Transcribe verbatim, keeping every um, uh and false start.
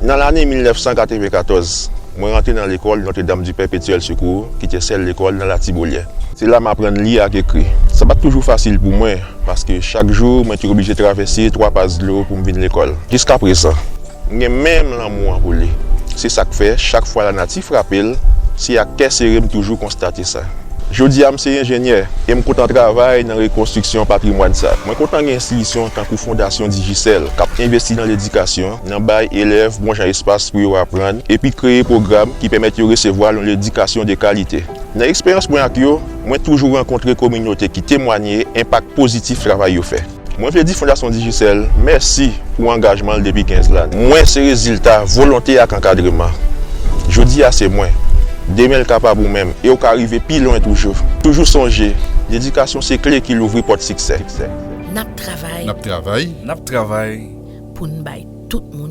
Nan lane mil nèf san katreven katòz, mwen rantre nan lekòl Notre Dame du Perpétuel Secours, ki te sèl lekòl nan Latibolière. Se la m aprann li ak ekri. Sa pa t toujou fasil pou mwen, paske chak jou, mwen te oblije travèse twa pas dlo pou m vin lekòl. Jiskaprezan, m gen menm lanmou an pou li. Se sa k fè, chak fwa lanati frape l, se ak kè sere m toujou konstate sa. Jodi a, m se enjenyè e m kontan travay nan rekonstriksyon patrimwàn sa. Mwen kontan gen enstitisyon tankou Fondasyon Digicel k ap envesti nan ledikasyon, nan bay elèv bon jan espas pou yo aprann, epi kreye pwogram ki pèmèt yo resevwa yon ledikasyon de kalite. Nan eksperyans mwen ak yo, mwen toujou rankontre kominote ki temwanye enpak pozitif travay yo fè. Mwen vle di Fondasyon Digicel mèsi pou angajman l depi kenz lane. Mwen se rezilta volonte ak ankadreman. Jodi a se mwen. Demen l kapab ou menm e w ka rive pi lwen toujou. Toujou sonje, ledikasyon se kle ki louvri pòt siksè. N ap travay, N ap travay. N ap travay. Pou n bay tout moun